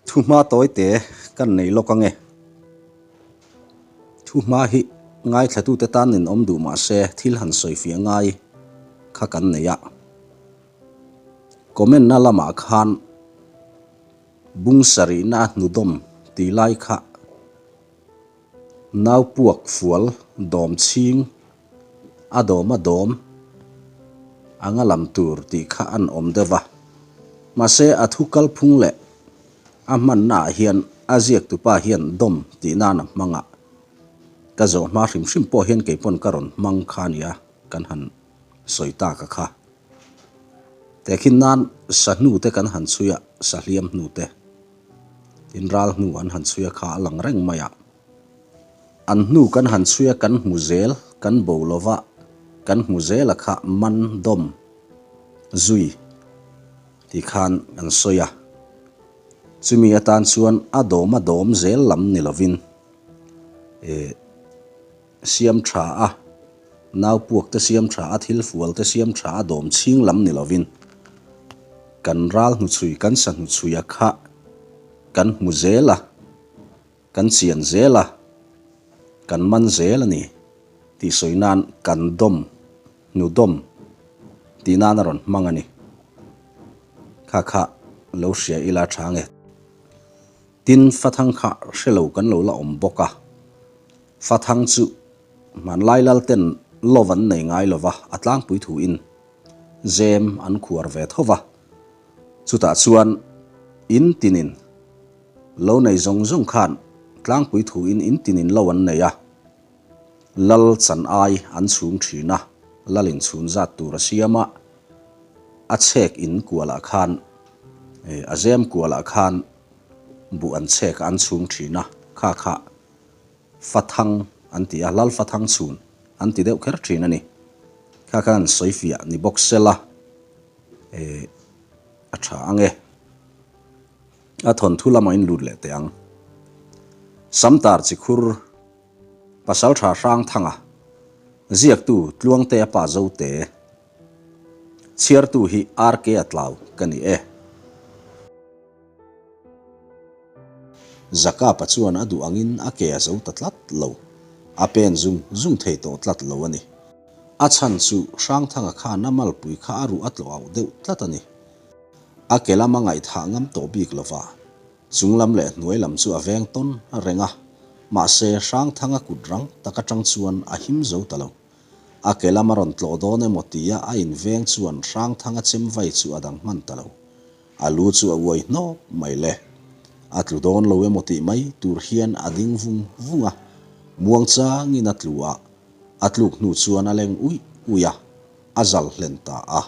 Thuhma tawite kan nei lawk ange. Thuhma hi ngaithlatute tan nin awm duh mah se thil han sawifiah ngai kha kan nei a. Comment na lamah khan bung sarihna a hnudawm tih lai kha Nau puak fual dawm chhing a dawm a dawm anga lam tur tih kha an awm deuh va. Mahse a thu kalphung leh a hmanna ah hian a ziaktupa hian dawm tih nan a hmang a, ka zawh hma hrim hrim pawh hian kei pawn ka rawn hmang kha nia kan han sawi tak a kha. Tehkhin nan sa hnu te kan han chhui a, sa hliam hnu te. Tin ral hnu an han chhui a kha a lang reng mai a. An hnu kan han chhui a kan hmu zel, kan bo lo va, kan hmu zel a kha man dawm zui ti khan an sawi a. Chumi atan chuan a dawm a dawm zel lam ni lovin eh siam tha a, nau puak te siam tha a, thil fual te siam tha a dawm chhing lam ni lovin kan ral hnuchhui, kan sa hnuchhui a kha kan hmu zel a, kan chian zel a, kan man zel a ni tih sawi nan kan dawm, hnu dawm tih nan a rawn hmang a ni. Kha kha lo hria ila tha nge. Tin, Fathang kha hre lo kan lo la awm bawk a. Fathang chu hmanlai lal ten love an nei ngai lova, a tlangpui thuin zem an khuar ve tho va. Chutah chuan in tinin lo nei zawng zawng khan tlangpui thuin in tinin lo an nei a, lal chan ai an chhung thin a, lal in chhun zat tur a siam a, a chhek in kualah khan a zem kualah khan buh an chhek a an chhung thin a, kha kha Fathang an ti a, Lal Fathang chhun an ti deuh kher thin a ni. Kha khan sawi fiah ni bawk sela eh a tha ang e. A thawnthu lamah in lut leh teh ang. Samtar Chikhur Pasaltha Hrangthanga ziaktu Tluangtea pa Zote chhiartu hi RK Atlau ka ni e. Zakapa chuan a duh angin a ke a zo ta tlat lo, a pen zung zung thei tawh tlat lo a ni. A chhan chu Hrangthanga khan a malpui kha a ruh a tlawh auh deuh tlat a ni. A ke lam a ngaihthah ngam tawh bik lo va, chung lam leh hnuai lam chu a veng tawn reng a, mahse Hrangthanga kut rang tak atang chuan a him zo ta lo. A ke lam a rawn tlawh dawn emaw tia a inveng chuan Hrangthanga chem vai chu a dang hman ta lo. A lu chu a uai hnawp mai le. A tlu dawn lo emaw tih mai tur hian a ding vung vung a, muang changin a tlu a, a tluk hnu chuan a leng uih uih a, a zal hlen ta a.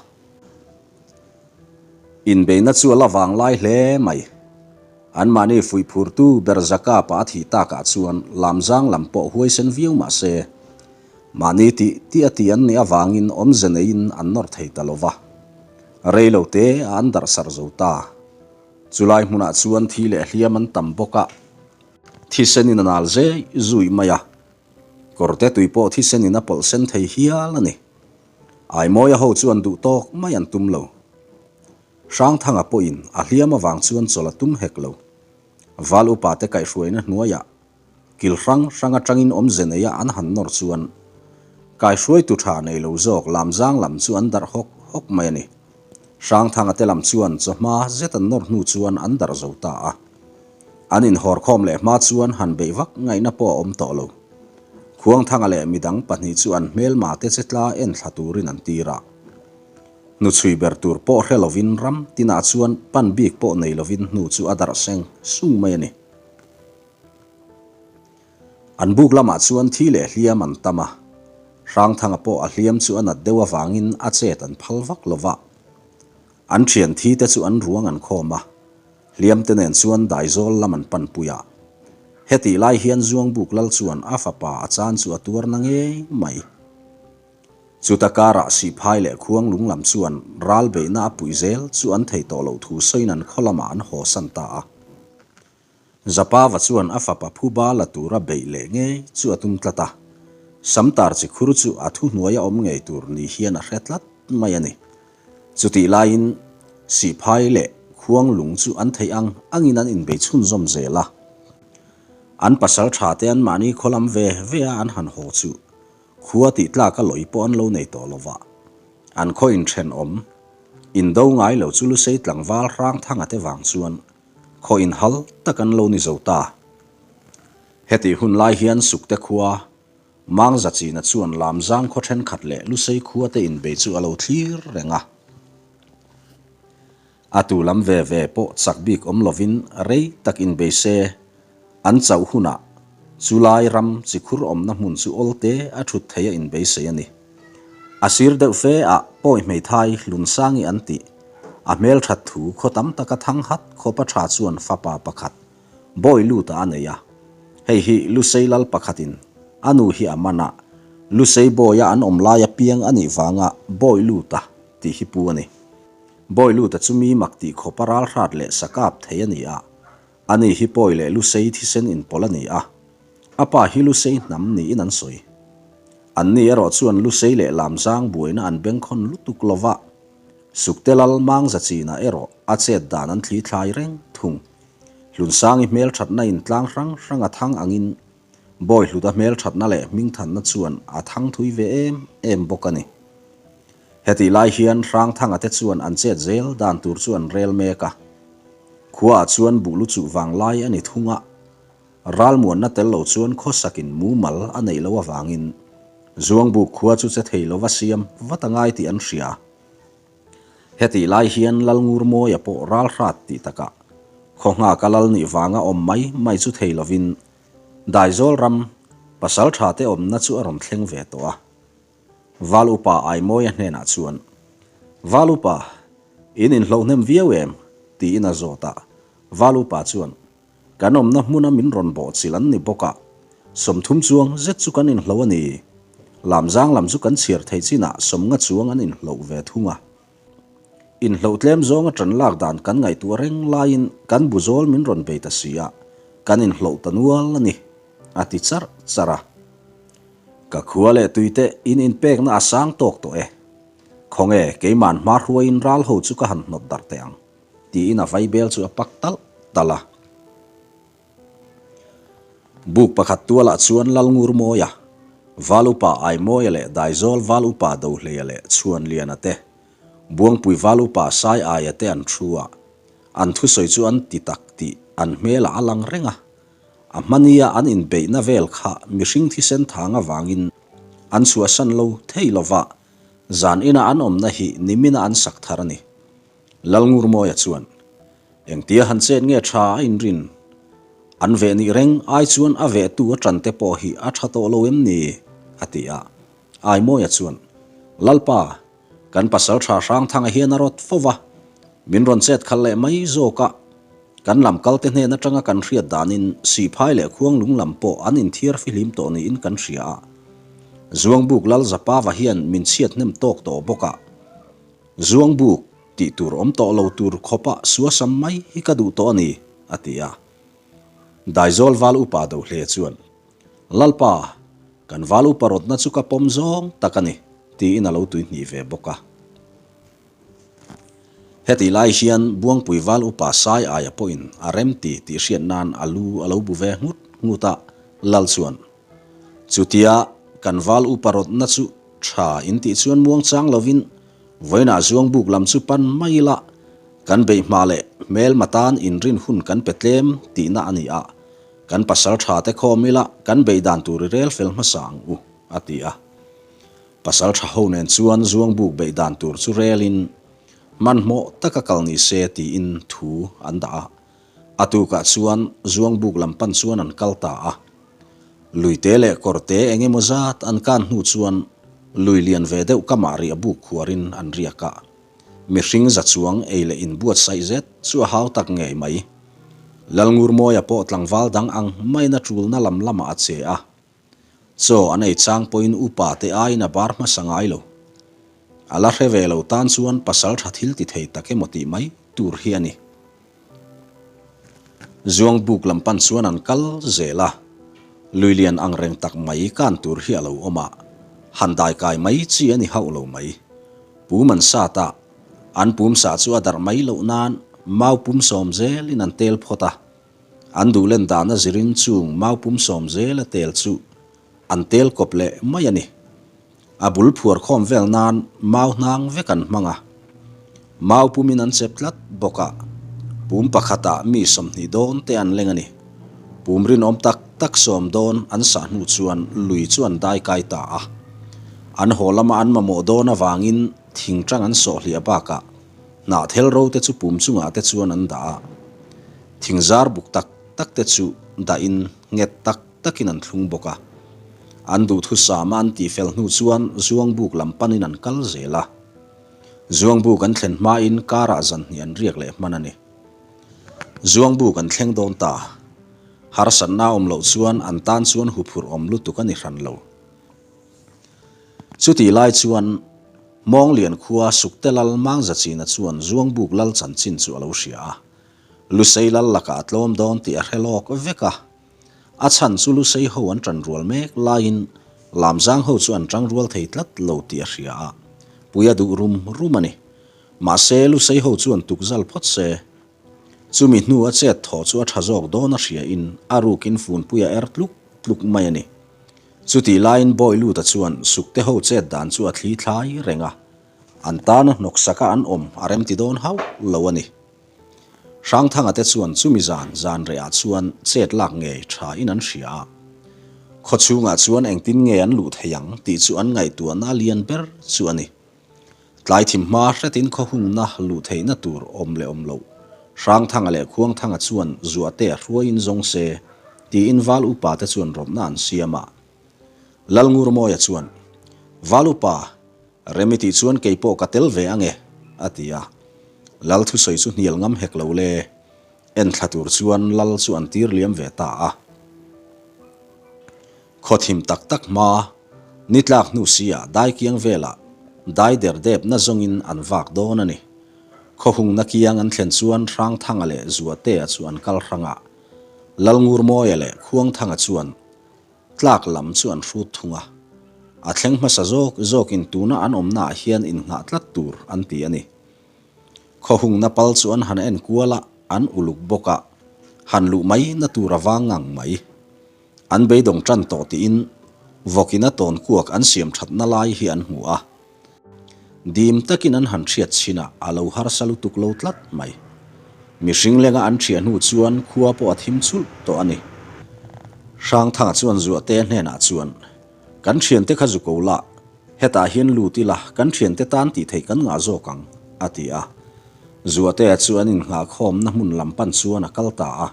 Inbeihna chu a la vang lai hle mai. Anmahni fuihphurtu ber Zakapa a thih takah chuan lamzang lam pawh huaisen viau mah se, mahni tih tih a tih an nih avangin awmze neiin an nawr thei ta lo va. Rei lo te a an darh sarh zo ta. Chulai hmunah chuan thi leh hliam an tam bawk a, thisen in a nal zei zui mai a, kawrte tui pawh thisen in a pawlh sen thei hial a ni. Aimawia ho chuan duh tawk mai an tum lo. Hrangthanga pawhin a hliam avang chuan chawlh a tum hek lo. Val upa te kaihhruaina hnuaiah Kil hrang hrang atangin awmze neia an han nawr chuan kaihruaitu tha nei lo zawk lamzang lam chu an darh hawk hawk mai a ni. Hrangthanga te lam chuan chawhma zet an nawr hnu chuan an darh zo ta a. An inhawrkhawm leh hma chuan han beih vak ngaihna pawh a awm tawh lo. Khuangthanga leh midang pahnih chu an hmelma te che tla en thla turin an tir a. Hnuchhui ber tur pawh hre lovin ram tinah chuan pan bik pawh nei lovin hnu chu a darh seng sung mai a ni. An buk lamah chuan thi leh hliam an tam a, Hrangthanga pawh a hliam chu a nat deuh avangin a chet an phal vak lo va. An thian thi te chu an ruang an khawm a, hliam te nen chuan Daizawl lam an panpui a. Hetih lai hian Zuangbuk lal chuan a fapa a chan chu a tuar na ngei mai. Chuta karah Sihphai leh Khuanglung lam chuan ral beihna a puih zel chu an thei tawh loh thu sawiin an khaw lamah an hawsan ta a. Zapava chuan a fapa phuba la tura beih leh ngei chu a tum tlat a, Samtar chi khur chu a thuhnuai a awm ngei tur ni hian a hre tlat mai a ni. Chutih laiin Sihphai leh Khuanglung chu an theih ang angin an inbei chhunzawm zel a. An pasal tha te an mahni khaw lam ve ve a an han haw chu khua tih tlak a lawi pawh an lo nei tawh lo va. An khaw inthenawm, indo ngai lo chu Lusei tlangval Hrangthanga te vang chuan khaw inhal tak an lo ni zo ta. Hetih hun lai hian Sukte khua Mangza China chuan Lamzang khaw thenkhat leh Lusei khua te inbei chu a lo thlir reng a. A tu lam ve ve pawh chak bik awm lovin rei tak inbei se, an chauh hunah chu lai ram chi khur awmna hmun chu awlte a thut thei a inbeisei a ni. A sir deuh fe ah pawi hmeithai Hlunsangi an tih, a hmelthat thu khaw tam taka thang hat khawpa tha chuan fapa pakhat Bawi lut ah a nei a, hei hi Lusei lal pakhatin a nu hi a man a, Lusei bawia an awm lai apiang a nih vanga Bawi lut a tih hi pu a ni. Bawi lut a chu mi mak tih khawp a ral hrat leh sa kap thei a ni a, ani hi pawi leh Lusei thisen inpawlh a ni a, a pa hi Lusei hnam niin an sawi. Anni erawh chuan Lusei leh Lamzang buaina an bengkhawn lutuk lova, Sukte lal Mangza chinah erawh a chet dan an thli thlai reng thung. Hlunsangi hmelthatna in tlang hrang hrang a thang angin Bawihluta hmelthatna leh hmingthanna chuan a thang thui ve em em bawk a ni. Hetih lai hian Hrangthanga te chuan an chet zel dan tur chu an rel mek a. Khuaah chuan buh lu chuh vang lai a ni thung a, ralmuanna tel lo chuan khawsakin mumal a neih loh avangin Zuangbuk khua chu che thei lova siam vat a ngai tih an hria. Hetih lai hian Lalngurmawia pawh ralhrat tih takah khaw nghaka lal nih vanga awm mai mai chu thei lovin Daizawl ram pasaltha te awmna chu a rawn thleng ve tawh a. Val upa Aimawia hnenah chuan, Val upa, in inhloh hnem viau em? tiin a zawt a. Val upa chuan, Kan awmna hmuna min rawn bawhchilh an ni bawk a, 30 chuang zet chu kan inhlo a ni. Lamzang lam chu kan chhiar theih chinah 50 chuang an inhloh ve thung a. Inhloh tlem zawnga ṭan lak dan kan ngaihtuah reng laiin kan bu zawl min rawn bei ta si a, kan inhloh ta nual a ni, a ti charh charh a. Ka khua leh tuite in inpekna a sang tawk tawh e. Khawnge keiman hma hruaiin ral ho chu ka han hnawt darh teh ang. Tiin a vaibel chu a pak talh talh a. Buk pakhat tualah chuan Lalngurmawia, Val Upa Aimawia leh Daizawl Val Upa Dohleia leh Chhuanliana te, Buangpui Val Upa Saiaia te an thu a, an thusawi chu an ti tak tih an hmelah a lang reng a. A hmania an inbeihna vel kha mihring thisen thang avangin an chhuahsan lo thei lova, zan ina an awmna hi nimina an sak thar a ni. Lalngurmawia chuan, Engtia han chet nge tha a inrin? An veh nih reng ai chuan a vehtu a ṭan te pawh hi a ṭha tawh lo em ni? a ti a. Aimawia chuan, Lalpa, kan pasalṭha Hrangthanga hian a rawt fo va, min rawn chet khalh leh mai zawk a. Kan lam kalte hnen aṭanga kan hriat danin Sihphai leh Khuanglung lam pawh an inthiar fihlim tawh niin kan hria a. Zuangbuk Lalzapava hian min chhiat hnem tawk tawh bawk a. Zuangbuk tih tur awm tawh lo tur khawpa suasam mai hi ka duh tawh a ni, a ti a. Daizawl val upa Dohle chuan, Lalpa, kan val upa rawtna chu ka pawm zawng tak a ni, tiin a lo tuihnih ve bawk a. Hetih lai hian Buangpui val upa Sai aia pawhin a remti tih hriat nan a lu a lo bu ve nghut nghut a, Lal chuan, Chutia kan val upa rawtna chu tha in tih chuan muang chang lovin vawiinah Zuangbuk lam chu pan mai ila, kan beih hma leh hmelma tan inrin hun kan pe tlem tihna a ni a, kan pasal tha te khawm ila kan beih dan tur i rel fel hmasa ang u, a ti a. Pasal tha ho nen chuan Zuangbuk beih dan tur chu relin hmanhmawh taka kal ni se tiin thu an dah a. A tukah chuan Zuangbuk lam pan chuan an kal ta a. Luite leh kawrte eng emaw zat an kan hnu chuan lui lian ve deuh kamah riah buk khuarin an riak a. Mihring za chuang ei leh inbuatsaih zet chu a hau tak ngei mai. Lalngurmawia pawh tlangval dang ang maiin a tulna lam lamah a che a. Chaw an ei chang pawhin upa te aiin a bar hmasa ngai lo. A la hre ve lo tan chuan pasal tha thil ti thei tak emaw tih mai tur hi a ni. Zuang buk lam pan chuan an kal zel a, lui lian ang reng tak mai kan tur hi a lo awm a, han dai kai mai chi a ni hauh lo mai. Pum an sat a, an pum sah chu a darh mai loh nan. mau pum sawm zelin an tel phawt a. An duh len dana zirin chung mau pum sawm zela tel chu an tel kawp leh mai a ni. A bul phuar khawm vel nan mau hnang vek an hmang a. Mau pumin an chep tlat bawk a, pum pakhatah mi 20 dawn te an leng a ni. Pum rinawm tak tak sawm dawn an sah hnu chuan lui chu an dai kai ta a. An haw lama an mamawh dawn avangin thingtang an sawh hliah bakah hnahthel ro te chu pum chungah te chuan an dah a. Thingzar buk tak tak te chu dahin nghet tak takin an thlung bawk a. An duhthusama an tihfel hnu chuan Zuangbuk lam panin an kal zel a. Zuangbuk an thlen hmain karah zan hnih an riak leh hman a ni. Zuangbuk an thleng dawn ta. Harsatna awm loh chuan an tan chuan huphurh awm lutuk a ni hran lo. Chutih lai chuan Mawnglian khua Sukte Lal Mangzachina chuan Zuangbuk Lal chanchin chu a lo hria a. Lusei Lal lakah a tlawm dawn tih a hre lawk vek a. A chhan chu Lusei ho an tan rual mek laiin Lamzang ho chu an tang rual thei tlat lo tih a hria a, pui a duh rum rum a ni. Mahse, Lusei ho chuan tukzal phawt se, chumi hnu a chet thaw chu a tha zawk dawn a hria in a rukin funpui a er tluk tluk mai a ni. Chutih laiin Bawi Luta chuan Sukte ho chet dan chu a thli thlai reng a, an tana hnawksaka an awm a remti dawn hauh lo a ni. Hrangthanga te chuan chumi zan zan rehah chuan chet lak ngei tha in an hria a. Khaw chhungah chuan engtin nge an luh thei ang tih chu an ngaihtuahna lian ber chu a ni. Tlai thim hma hretin khaw hungna luh theihna tur awm leh awm loh Hrangthanga leh Khuangthanga chuan Zuahte a hruaiin zawng se tiin Val Upa te chuan rawtna an siam a. Lalngurmawia chuan, Val Upa, Remi tih chuan kei pawh ka tel ve ange, a ti a. Lal thusawi chu hnial ngam hek lo le. Enthla tur chuan Lal chu an tir liam ve ta a. Khaw thim tak tak hma, ni tlak hnu si ah dai kiang velah dai der dep na zawngin an vak dawn a ni. Khaw hungna kiang an thlen chuan Hrangthanga leh Zuatea chu an kal hrang a. Lalngurmawia leh Khuangthanga chuan Tlak lam chu an hrut thung a, a thleng hmasa zawk zawkin tuna an awmnaah hian innghah tlat tur an ti a ni. Khawhungna pal chu an han en kual a, an uluk bawk a, han luh mai na tur a vang ngang mai. An beidawng tan tawh tiin vawkina tawn kuak an siam thatna lai hi an hmu a. Dim takin an han hriat chin a, a lo harsa lutuk lo tlat mai. Mihring lenga an ṭhiah hnu chuan khua pawh a thim chulh tawh a ni. Hrangthanga chuan Zuahte hnenah chuan, Kan ṭhiante kha zu ko la, hetah hian lut ila kan ṭhiante tan tih theih kan ngah zawk ang, a ti a. Zuahtea chu an innghahkhawmna hmun lam pan chuan a kal ta a.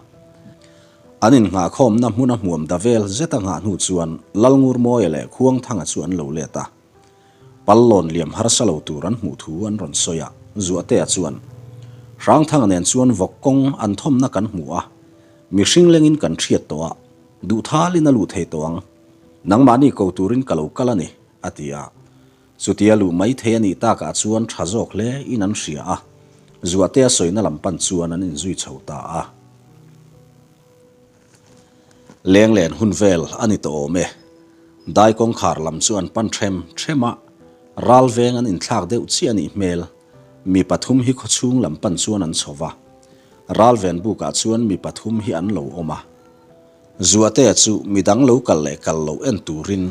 An innghahkhawmna hmun a hmuam da vel zet a nghah hnu chuan Lalngurmawia leh Khuangthanga chu an lo let a. Pallawn liam harsa lo tur an hmuh thu an rawn sawi a, Zuahtea chuan, Hrangthanga nen chuan vawk kawng an thawmna kan hmu a, mihring lengin kan hriat tawh a, duhthalin a luh thei tawh ang. Nangmahni ko turin ka lo kal a ni, a ti a. Chutia luh mai thei a nih takah chuan tha zawk hle in an hria a, Zuahtea sawina lam pan chuan an inzui chho ta a. Lenglen hun vel a ni tawh awm e. Dai kawngkhar lam chu an pan ṭhem ṭhem a, ral veng an inthlak deuh chiah a nih hmel. Mi pathum hi khawchhung lam pan chuan an chho va, ral ven bukah chuan mi pathum hi an lo awm a. Zuahtea chu midang lo kal leh kal loh en turin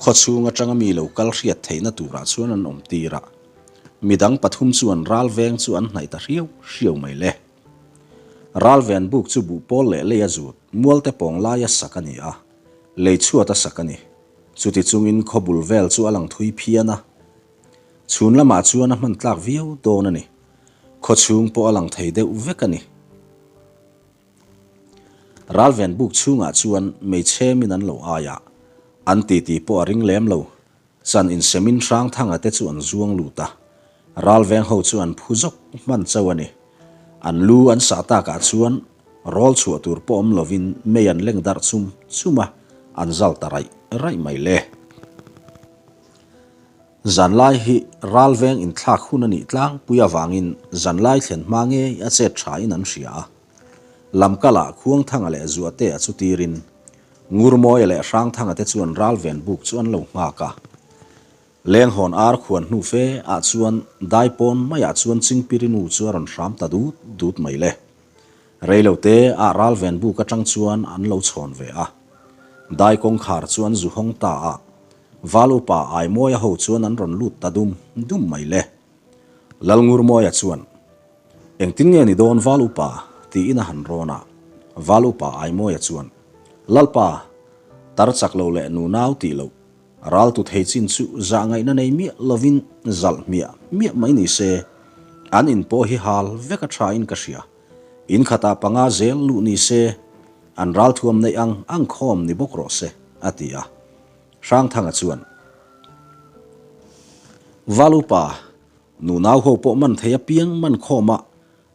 khawchhung atanga mi lo kal hriat theihna turah chuan an awm tir a. Midang pathum chuan ral veng chu an hnaih ta hriau hriau mai le. Ralven buk chu buhpawl leh lei a zut, mualte pawng laia sak a ni a, lei chhuat a sak a ni. Chuti chungin khaw bul vel chu a lang thui phian a, chhun lamah chuan a hman tlak viau dawn a ni. Khaw chhung pawh a lang thei deuh vek a ni. Ralven buk chhungah chuan meichhemin an lo ai a, an titi pawh a ring lem lo. Chan insemin Hrangthanga te chu an zuang lut a, ralveng ho chu an phu zawk hman chauh a ni. An lu an sah takah chuan rawl chhuah tur pawh awm lovin mei an leng darh chum chum a, an zal ta raih raih mai le. Zanlai hi ralveng inthlak hun a nih tlangpui avangin zanlai thlen hma ngei a chet thain an hria a. Lamkalah Khuangthanga leh Zuahtea chu tirin Ngurmawia leh Hrangthanga te chuan ralven buk chu an lo nghak a. Lenghawn ar khuan hnu fe ah chuan dai pawn maiah chuan Chingpiri nu chu a rawn hram ta dut dut mai le. Reilo te ah ralven buk atang chuan an lo chhawn ve a. Dai kawngkhar chu an zu hawng ta a, Val upa Aimawia ho chuan an rawn lut ta dum dum mai le. Lalngurmawia chuan, Engtin nge ni dawn Val upa? tiin a han rawn a. Val upa Aimawia chuan, Lalpa, tar chak lo leh nunau tih loh, Raltu thei chin chu zah ngaihna nei miah lovin zalh hmiah hmiah mai ni se, an in pawh hi hal vek a tha in ka hria. In khatah panga zel luh ni se, an ralthuam neih ang ang khawm ni bawk rawh se, a ti a. Hrangthanga chuan, Valupa, nunau ho pawh man thei apiang man khawm a,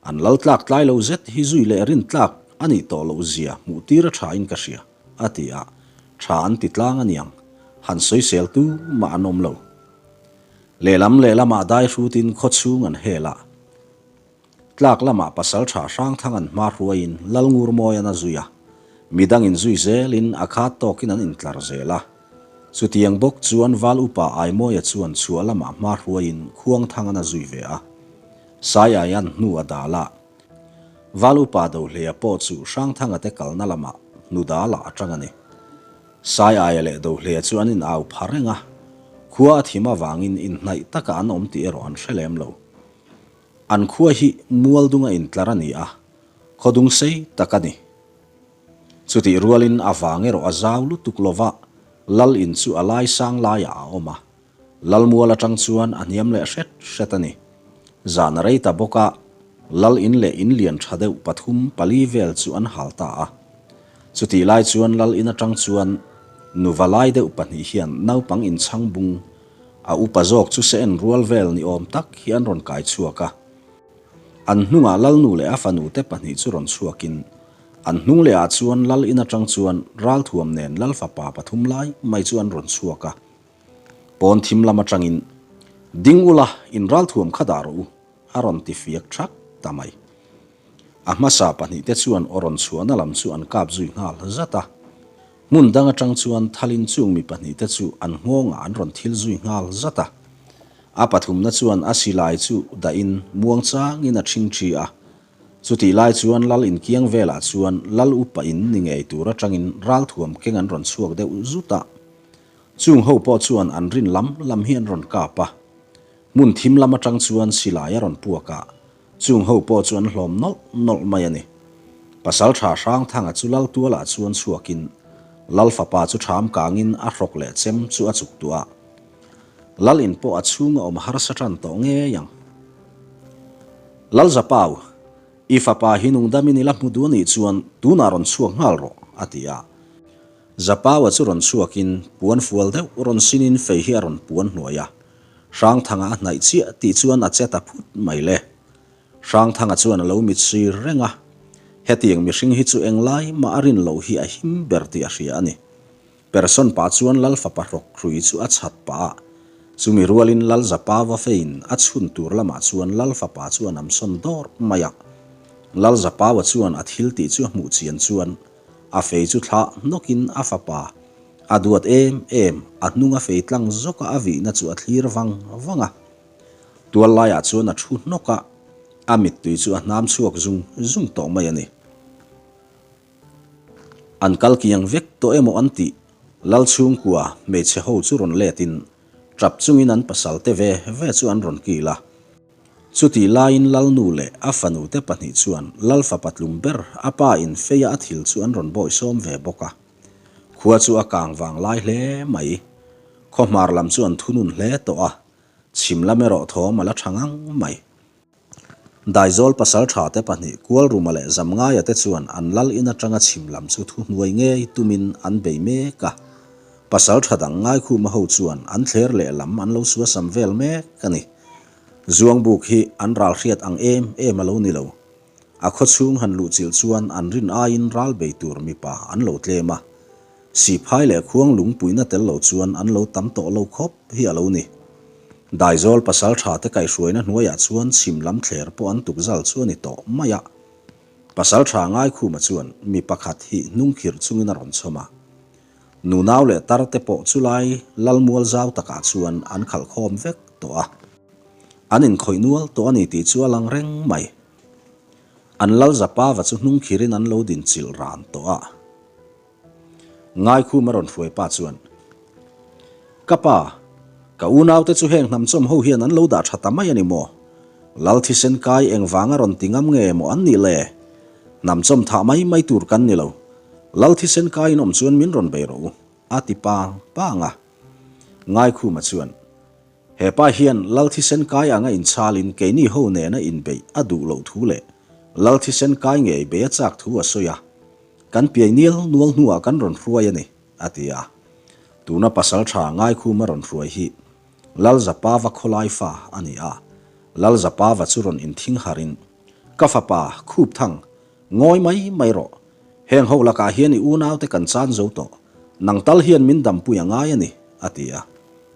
An lal tlak tlai lo zet hi zui leh rin tlak a nih tawh loh zia hmuh tir a tha in ka hria, a ti a, tha an ti tlang a niang, han sawisel tu mah an awm lo. Lehlam lehlamah dai hrutin khaw chhung an hel a, tlak lamah pasal tha Hrangthang an hma hruaiin Lalngurmawi an a zui a, midang in zui zelin a khat tawkin an intlar zel a. Chutiang bawk chuan Val Upa Aimawia chuan chhuah lamah hma hruaiin Khuangthang an a zui ve a. Saiaian hnu a dal a, Val Upa Dohleia pawh chu Hrangthanga te kalna lamah hnu dalah a tang a ni. Saiaia leh Dohleia chu an inau pha reng a, khua a thim avangin inhnaih taka an awm tih erawh an hre lem lo. An khua hi Mualdunga intlar a ni a, khawdung sei tak a ni. Chutih rualin a vang erawh a zau lutuk lova, Lal in chu a lai sang laiah a awm a, Lalmual atang chuan a hniam leh hret hret a ni. Zan a rei ta bawk a, Lal in leh in lian tha deuh pathum pali vel chu an hal ta a. Chutih lai chuan Lal in atang chuan nuva lai deuh pahnih hian naupang inchhang bung, a upa zawk chu se en rual vel ni awm tak hi an rawn kai chhuak a. An hnungah Lalnu leh a fanu te pahnih chu rawn chhuakin an hnung leh ah chuan Lal in atang chuan ralthuam nen Lal fapa pathum lai mai chu an rawn chhuak a. Pawn thim lam atangin, Ding ula, in ralthuam kha dah rawh u, a rawn ti fiak thak ta mai. A hmasa pahnihte chuan aw rawn chhuahna lam chu an kap zui nghal zat a. Hmun dang atang chuan thalin chung mi pahnihte chu an nghawngah an rawn thil zui nghal zat a. A pathumna chuan a silai chu dahin muangchangin a ṭhing ṭhi a. Chutih lai chuan lal inkiang velah chuan lal upa in ni ngei tur atangin ralthuam keng an rawn chhuak deuh zut a. Chung ho pawh chuan an rin lam lam hi an rawn kap a, hmun thim lam atang chuan silai a rawn puak a, chung ho pawh chu an hlawm nawlh nawlh mai a ni. Pasaltha Hrangthanga chu lal tualah chuan chhuakin Lal fapa chu ṭham kangin a hrawk leh chem chu a chuk tuah a. Lal in pawh a chhung a awm harsa ṭan tawh ngei ang. Lal Zapau, i fapa hi nungdamin i la hmu duh a nih chuan tunah rawn chhuak nghal rawh, a ti a. Zapaua chu rawn chhuakin puan fual deuh rawn sinin fei hi a rawn puan hnuai a, Hrangthanga a hnaih chiah tih chuan a che ta phut mai le. Hrangthanga chuan a lo mit sir reng a, hetiang mihring hi chu englai mah a rin loh hi a him ber tih a hria a ni. Person pa chuan Lal fapa hrawk hrui chu a chhat pah a, chumi rualin Lal Zapaua feiin a chhun tur lamah chuan Lal fapa chu a namsawn dawr mai a. Lal Zapaua chuan a thil tih chu a hmuh chian chuan A fei chu thlah hnawkin a fapa a duat em em, a hnung a fei tlang zawka a vihna chu a thlir vang vang a. Tual laiah chuan a thu hnawk a, a mittui chu a hnam chhuak zung zung tawh mai a ni. An kal kiang vek tawh emaw an tih Lal chhungkua hmeichhe ho chu rawn letin tap chungin an pasal te ve ve chu an rawn kil a. Chutih laiin Lalnu leh a fanute pahnih chuan Lal fapa tlum ber a pa in feia a thil chu an rawn bawihsawm ve bawk a. Khua chu a kang vang lai hle mai. Khaw hmar lam chu an thunun hle tawh a, chhim lam erawh thawm a la tha ngang mai. Daizawl pasal tha te pahnih Kualruma leh Zamngaia te chuan an Lal in atanga chhim lam chu thuhnuai ngei tumin an bei mek a. Pasal tha dang Ngaikhuma ho chuan an thler leh lam an lo suasam vel mek a ni. Zuangbuk hi an ral hriat ang em em a lo ni lo. A khaw chhung han luh chilh chuan an rin aiin ral bei tur mipa an lo tlem a. Sihphai leh khuang lungpuina tel lo chuan an lo tam tawh lo khawp hi a lo ni. Daizawl pasal tha te kaihhruaina hnuaiah chuan chhim lam thler pawh an tukzal chu a ni tawh mai a. Pasal tha Ngaikhuma chuan mi pakhat hi hnungkhirh chungin a rawn chhawm a. Nunau leh tar te pawh chulai lal mual zau takah chuan an khalh khawm vek tawh a. An inkhawih nual tawh a ni tih chu a lang reng mai. An lal Zapava chu hnung khirin an lo din chilh ran tawh a. Ngaikhum a rawn hruai pa chuan, Ka pa, ka unaute chu heng hnamchawm ho hian an lo dah tha ta mai a ni maw? Lal thisen kai engvanga rawn ti ngam nge maw an nih le? Hnamchawm thah mai mai tur kan ni lo. Lal thisen kai in awm chuan min rawn bei rawh u, a ti pang pang a. Ngaikhuma chuan, He pa hian Lal thisen kai anga inchalin keini ho nena inbeih a duh loh thu leh Lal thisen kai ngei bei a chak thu a sawi a. Kan piai nial nual hnuah kan rawn hruai a ni, a ti a. Tuna pasal tha Ngaikhuma rawn hruai hi Lalzapava khawlai fa a ni a. Lalzapava chu rawn inthing harin, Ka fapa, Khupthang, ngawi mai mai rawh. Heng ho lakah hian i unaute kan chan zo tawh. Nang tal hian min dampui a ngai a ni, a ti a.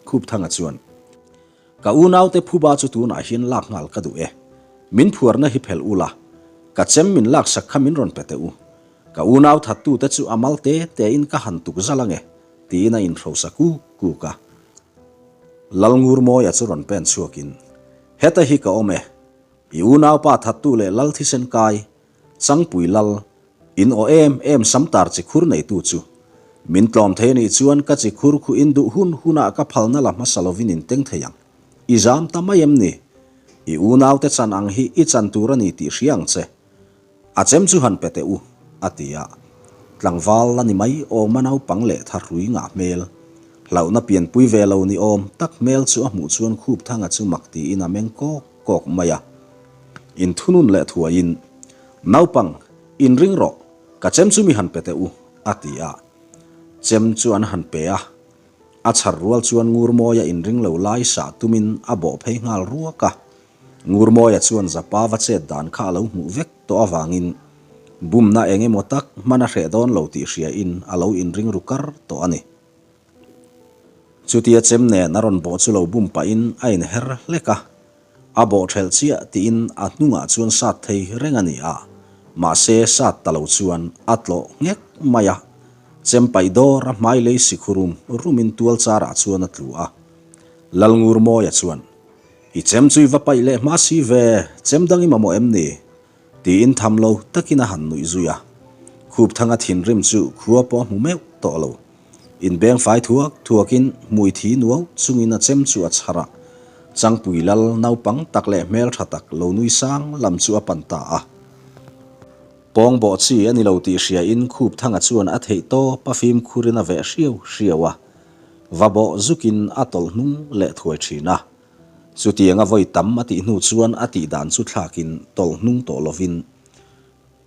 Khupthanga chuan. Ka unaute phuba chu tunah hian lak nghal ka duh e. Min phuarna hi phelh ula, ka chem min laksak kha min rawn pe teh u. Ka unau thattute chu a mal te tein ka han tuk zal ange, tiin a inhrosa kuk kuk a. Lalngurmawia chu rawn pen chhuakin, Heta hi ka awm e. I unaupa thattu leh lal thisen kai, Changpui lal, in aw em em samtar chi khur neitu chu. Min tlawm thei anih chuan ka chi khur khu in duh hun hunah ka phalna la hmasa lovin in teng thei ang. I zam ta mai em ni? I unaute chan ang hi i chan tur a ni tih hria ang che. A chem chu han pe teh u, a ti a. Tlangval la ni mai awm a naupang leh thahrui ngah hmel. Hlauhna pianpui ve lo ni awm tak hmel chu a hmuh chuan Khupthanga chu mak tiin a meng kawk kawk mai a. Inthunun leh thuaiin, Naupang, inring rawh, ka chem chu mi han pe teh u, a ti a. Chem chu an han pe a. A chhar rual chuan Ngurmawia inring lo lai sah tumin a bawh phei nghal ruak a. Ngurmawia chuan Zapa va chet dan kha a lo hmuh vek tawh avangin bumna eng emaw tak hman a hreh dawn lo tih hriain a lo inring ru kar tawh a ni. Chutia chem nen a rawn bawh chu lo bum pahin a inher hlek a. A bawh ṭhelh chiah tiin a hnungah chuan sat thei reng a ni a, mahse sat ta lo chuan a tlawh nghek mai a. Chem paih dawr a hmai lei sikhu rum rumin tual charah chuan a tlu a. Lalngurmawia chuan, I chem chu i va paih leh hma si ve, chem dang i mamawh em ni? Tiin tham lo takin a han nuih zui a. Khupthanga thinrim chu khua pawh a hmu meuh tawh lo. Inbeng fai thuak thuakin hmui thi nuau chungin a chem chu a chhar a. Changpui lal naupang tak leh hmeltha tak lo nui sang lam chu a pan ta a. Pawng bawh chi a ni lo tih hriain Khupthanga chuan a theih tawp a fimkhurin a veh hriau hriau a. Va bawh zukin a tawlh hnung leh thuai thin a. Chutianga vawi tam a tih hnu chuan a tih dan chu thlakin tawlh hnung tawh lovin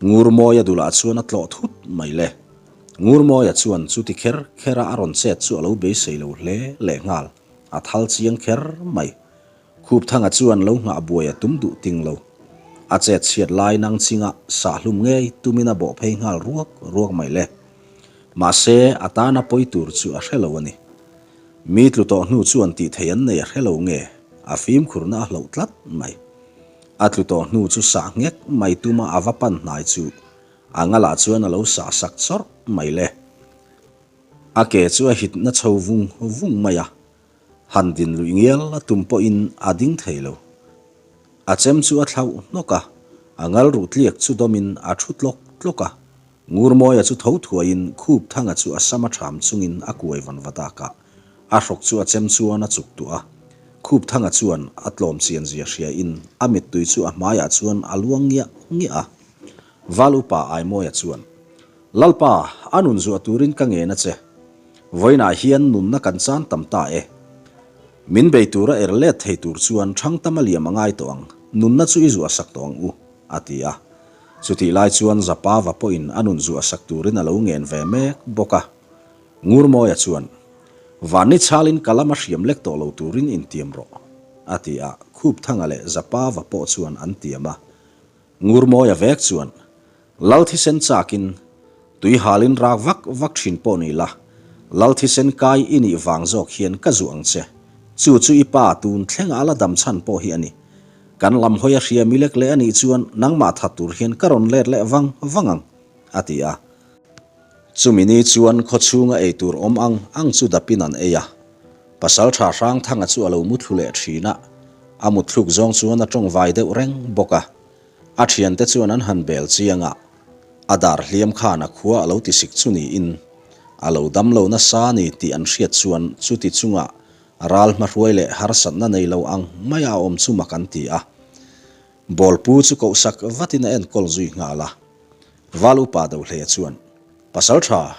Ngurmawia dulah chuan a tlawh thut mai le. Ngurmawia chuan chuti kher khera a rawn chet chu a lo beisei lo hle lehnghal, a thal chiang kher mai. Khupthanga chuan lo nghah buai a tum duh ting lo. A chet chhiat lai nang chinga sahhlum ngei tumin a bawh phei nghal ruak ruak mai le. Mahse, a tana pawi tur chu a hre lo a ni. Mi tlu tawh hnu chuan tih thei an nei a hre lo nge, a fimkhurna a hloh tlat mai. A tlu tawh hnu chu sah nghek mai tuma a va pan hnai chu a ngalah chuan a lo sah sak chawrh mai le. A ke chu a hitna chho vung vung mai a, han din luih ngial a tum pawhin a ding thei lo. A chem chu a thlauh hnawk a, a ngal ruh tliak chu dawmin a thu tlawk tlawk a. Ngurmawia chu tho thuaiin Khupthanga chu a sam a ṭham chungin a kuai van va tak a, a hrawk chu a chem chuan a chuk tuah a. Khupthanga chuan a tlawm chian zia hriain a mittui chu a hmaiah chuan a luang ngiah ngiah a. Val upa Aimawia chuan, Lalpa, a nun zuah turin ka ngen a che. Vawiinah hian nunna kan chan tam ta e. Min bei tura er let thei tur chuan ṭhang tam a liam a ngai tawh ang, nunna chu i zuah sak tawh ang u, a ti a. Chutih lai chuan Zapava pawhin a nun zuah sak turin a lo ngen ve mek bawk a. Ngurmawia chuan, Vanni chalin ka lama hriam lek tawh lo turin intiam rawh, a ti a. Khupthanga leh Zapava pawh chuan an tiam a. Ngurmawia vek chuan, Lal thisen chakin, tui halin rak vak vak thin pawh ni la, Lal thisen kai i nih vang zawk hian ka zuh ang che. Chu chu i pa tun thlenga a la dam chhan pawh hi a ni. Kan lam hawi a hria mi lek leh a nih chuan nangmah that tur hian ka rawn let leh vang vang ang, a ti a. Chumi ni chuan khawchhunga ei tur awm ang ang chu dapin an ei a. Pasalṭha Hrangthanga chu a lo muthlu leh ṭhin a, a mutthluk zawng chuan a ṭawngvai deuh reng bawk a. A ṭhiante chuan an han bel chiang a, a dar hliam khan a khua a lo tisik chu niin a lo dam lo nasa a ni tih an hriat chuan chuti chunga ral hmahruai leh harsatna nei lo ang maia a awm chu mak an ti a. Bawlpu chu kohsak vatin a enkawl zui nghal a. Val upa Dohleia chuan, Pasalṭha,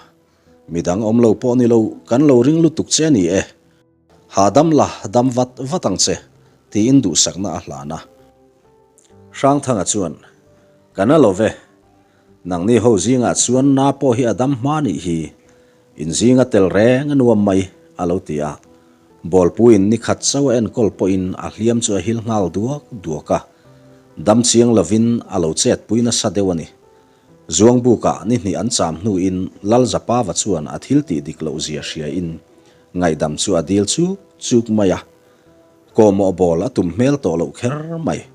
midang awm lo pawh ni lo, kan lo ring lutuk che a ni e. Hahdam la, dam vat vat ang che, tiin duhsakna a hlan a. Hrangthanga chuan, Ka na lo ve, nangni ho zingah chuan na pawh hi a dam hma nih hi, in zinga tel reng a nuam mai, a lo ti a. Bawlpuiin ni khat chauh a enkawl pawhin a hliam chu a hil nghal duak duak a, dam chiang lovin a lo chetpui nasa deuh a ni. Zuangbukah ni hnih an cham hnuin Lalzapava chuan a thil tih dik loh zia hriain ngaihdam chu a dil chuk chuk mai a, kawhmawh bawl a tum hmel tawh loh kher mai.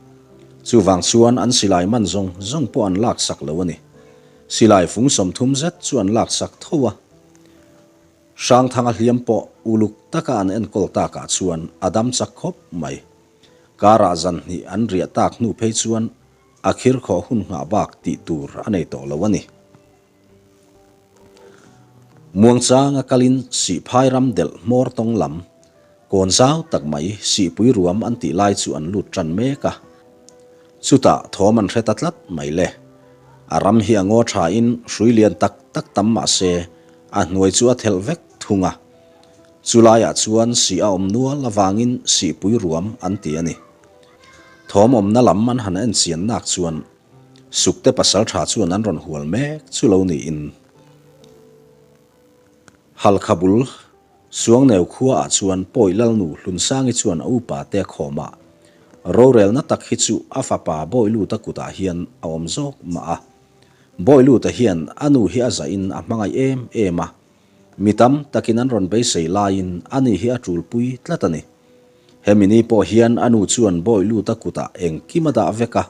Chuvang chuan an silai man zawng zawng pawh an laksak lo a ni. Silai fung 30 zet chu an laksak tho a. Hrangthanga hliam pawh uluk taka an enkawl takah chuan a dam chak khawp mai. Karah zan hnih an riah tak hnu phei chuan A khirkhawh hun nghah bak tih tur a nei tawh lo a ni. Muangchanga kalin Sihphai ram delh hmawr tawng lam, kawn zau tak mai Sihpui ruam an tih lai chu an lut tan mek a. Chutah thawm an hre ta tlat mai le. A ram hi a ngaw thain hrui lian tak tak tam mah se a hnuai chu a thelh vek thung a. Chulaiah chuan sih a awm nual avangin Sihpui ruam an ti a ni. Thawm awmna lam an han en chian nak chuan Sukte pasaltha chuan an rawn hual mek chu lo niin Halkha bul Suangneu khuaah chuan Pawi Lalnu Hlunsangi chuan a upa te a khawm a, rorelna tak hi chu a fapa Bawiluta kutah hian a awm zawk mah a. Bawiluta hian a nu hi a zahin a hmangaih em em a, mi tam takin an rawn beisei laiin ani hi a tulpui tlat a ni. Hemi ni pawh hian a nu chuan Bawiluta kutah engkim a dah vek a.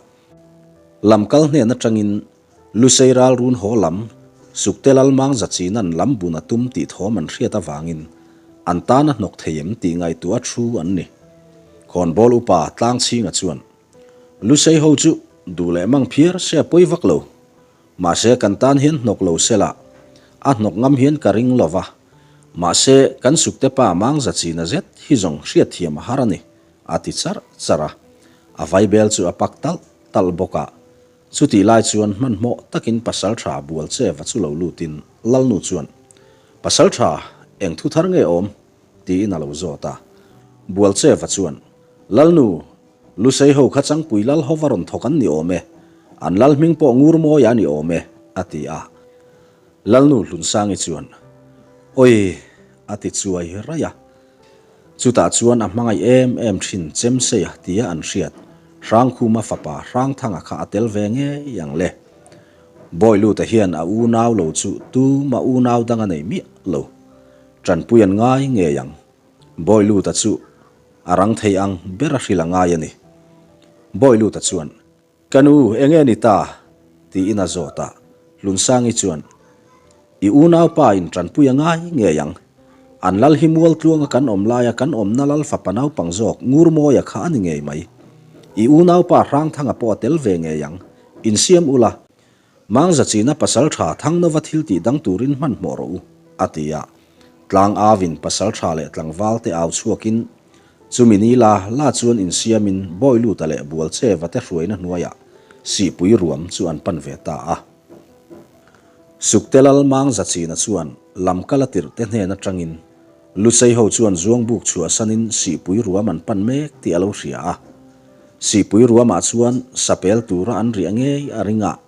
Lamkal hnen atangin Lusei ral run haw lam, Sukte Lalmang Zachinan lam bun a tum tih thawm an hriat avangin an tan a hnawk thei em tih ngaihtuah thu an ni. Khawnbawl upa Tlangchhinga chuan, Lusei ho chu duh leh mang phiar se a pawi vak lo. Mahse kan tan hian hnawk lo sela, a hnawk ngam hian ka ring lo va. Mahse kan sukte pa mangza china zet hi zawng hriatthiam a har a ni, a ti charh charh a. A vaibel chu a pak talh talh bawk a. Chutih lai chuan hmanhmawh takin Pasaltha Bualcheva chu lo lutin Lalnu chuan, Pasaltha, eng thu thar nge awm? tiin a lo zawt a. Bualcheva chuan, Lalnu, Lusei ho kha Changpui lal hova rawn thawk an ni awm e, an lal hming pawh Ngurmawia a ni awm e, a ti a. Lalnu Hlunsangi chuan, Awi! a ti chuai raih a. Chutah chuan a hmangaih em em thin Chemseia tia an hriat Hrangkhuma fapa Hrangthanga kha a tel ve ngei ang le. Bawiluta hian a unau lo chu tuma unau dang a nei miah lo. Tanpui an ngai ngei ang. Bawiluta chu A rang thei ang ber a hrilh a ngai a ni. Bawiluta chuan, Ka nu, enge ni ta? tiin a zawt a. Hlunsangi chuan, I unaupa in tanpui a ngai ngei ang. An lal hi Mualtluanga kan awm laia kan awmna lal fapa naupang zawk Ngurmawia kha a ni ngei mai. I unaupa Hrangthanga pawh a tel ve ngei ang. Insiam ula, Mangza china pasal tha Thangnova thil tih dang turin hmanhmawh rawh u, a ti a. Tlang avin pasal tha leh tlangval te au chhuakin, chumi ni la la chuan insiamin Bawiluta leh Bualcheva te hruaina hnuaiah Sihpui ruam chu an pan ve ta a. Sukte lal Mangza china chuan lamkal a tirh te hnen atangin Lusei ho chuan Zuangbuk chhuahsanin Sihpui ruam an pan mek tih a lo hria a. Sihpui ruamah chuan sapel tura an riah ngei a ring a,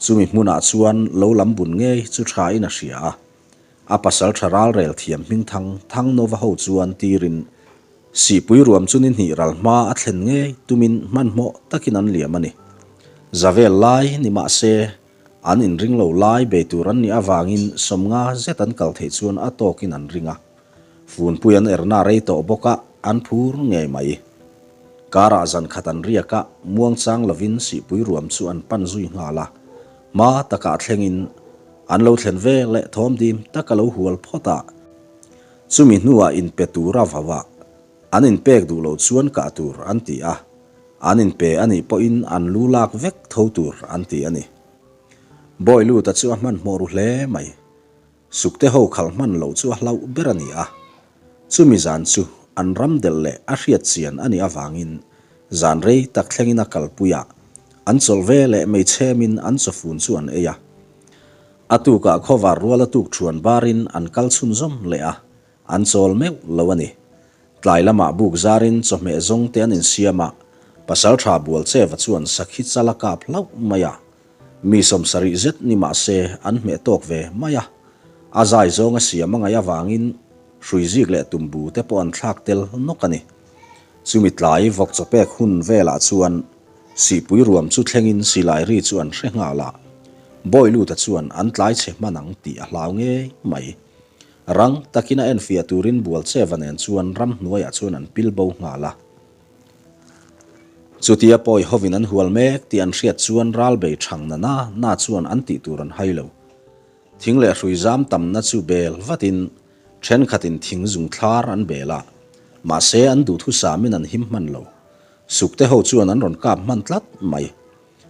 chumi hmunah chuan lo lam bun ngei chu thain a hria a. A pasal tha ralrel thiam hmingthang Thangnova ho chuan tirin Sihpui ruam chu ni hnih ral hma a thlen ngei tumin hmanhmawh takin an liam a ni. Zavel lai ni mah se, an inring lo lai bei tur an nih avangin 50 zet an kal theih chuan a tawkin an ring a. Funpui an erna rei tawh bawk a, an phur ngei mai. Karah zan khat an riak a, muangchang lovin Sihpui ruam chu an pan zui nghal a. Hma takah thlengin. An lo thlen ve leh thawm dim tak a lo hual phawt a. Chumi hnuah inpe tura vau a, an inpek duh loh chuan kah tur an ti a, an inpe a nih pawhin an lu lak vek tho tur an ti a ni. Bawi Luta chu a hmanhmawh ru hle mai. Sukte ho khalh hman loh chu a hlauh ber a ni a. Chumi zan chu an ram delh leh a hriat chian a nih avangin zan rei tak thlengin a kalpui a, an chawlh ve leh meichhemin an chawfun chu an ei a. A tukah khawvar ruala tuk thuan barin an kal chhunzawm leh a, an chawl meuh lo a ni. Tlai lamah buk zarin chawhmeh zawng te an insiam a, Pasaltha Bualcheva chuan sakhi chal a kap hlauh mai a. Mi 70 zet ni mah se an hmeh tawk ve mai a. A zai zawng a siam a ngaih avangin hrui zik leh tumbu te pawh an thlak tel nawk a ni. Chumi tlai vawk chawpek hun velah chuan Sihpui ruam chu thlengin silai ri chu an hre nghal a, Bawiluta chuan an tlai chhe hman ang tih a hlau ngei mai. Rang takin a enfiah turin Bualcheva nen chuan ramhnuaiah chuan an pil bo nghal a. Chutia pawi hovin an hual mek tih an hriat chuan ralbei thang na na na chuan an tih tur an hai lo. Thing leh hrui zam tamna chu bel vatin thenkhatin thing zung thlar an bel a, mahse an duhthusamin an him hman lo. Sukte ho chuan an rawn kap hman tlat mai.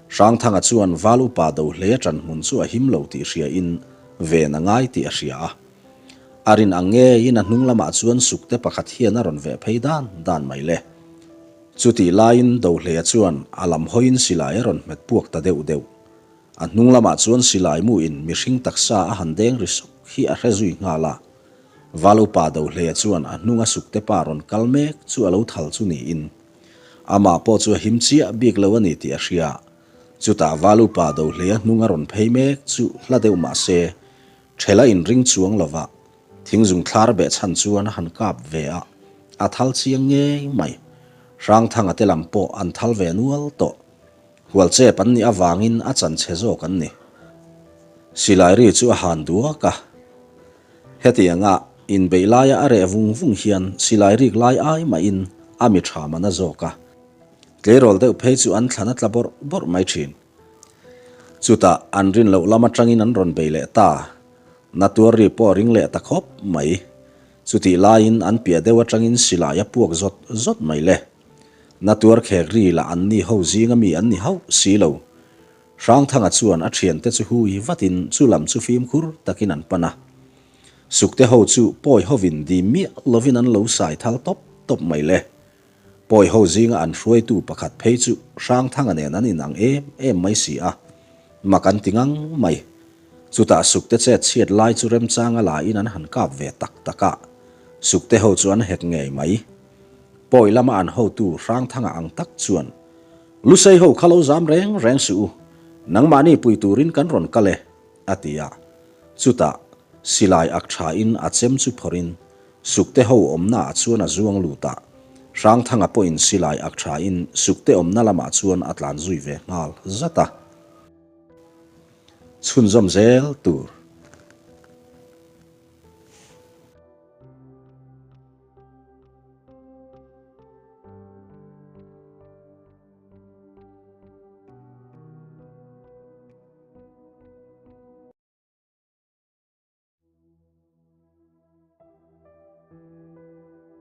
Hrangthanga chuan Val upa do hle a ṭan hmun chu a him lo tih hria in ven a ngai tih a hria a. A rin ang ngeiin a hnung lamah chuan sukte pakhat hian a rawn veh phei dan dan mai le. Chutih laiin Dohleia chuan a lam hawiin silai a rawn hmet puak ta deuh deuh. A hnung lamah chuan silai mu in mihring taksa a han deng ri sawk hi a hre zui nghal a. Val upa Dohleia chuan a hnunga sukte pa rawn kal mek chu a lo thal chu niin amah pawh chu a him chiah bik lo a ni tih a hria. Chutah Val upa Dohleia hnunga rawn phei mek chu hla deuh mah se Thela inring chuang lova thingzung thlar beh chhan chuan a han kap ve a, a thal chiang ngei mai. Hrangthanga te lam pawh an thal ve nual tawh. Hualchep an nih avangin a chan chhe zawk an ni. Silai ri chu a han duak a. Hetianga inbeih laia a reh vung vung hian silai rik lai ai mahin a mi tha man a zawk a. Tleirawl deuh phei chu an thlan a tla bawrh bawrh mai thin. Chutah an rin loh lam atangin an rawn bei leh ta. Natuar ri pawh a ring leh ta khawp mai. Chutih laiin an piah deuh atangin silai a puak zawt zawt mai le. Natuar khek ri lah an ni ho zinga mi an ni hauh si lo. Hrangthanga chuan a thiante chu hui vatin chu lam chu fimkhur takin an pan a. Sukte ho chu pawi hovin dim miah lovin an lo sai thal tawp tawp mai le. Pawi ho zinga an hruaitu pakhat phei chu Hrangthanga nen an inang em em mai si a, mak an ti ngang mai. Chutah Sukte chet chhiat lai chu remchanga lain an han kap ve tak tak a, Sukte ho chu an hek ngei mai. Pawi lama an hotu Hrangthanga ang tak chuan, Lusei ho kha lo zam reng reng suh u, nangmahni pui turin kan rawn kal e, a ti a. Chutah, silai ak thain a chem chu phawrhin Sukte ho awmnaah chuan a zuang lut a. Hrangthanga pawhin silai ak thain Sukte awmna lamah chuan a tlan zui ve nghal zat a. Chhunzawm zel tur.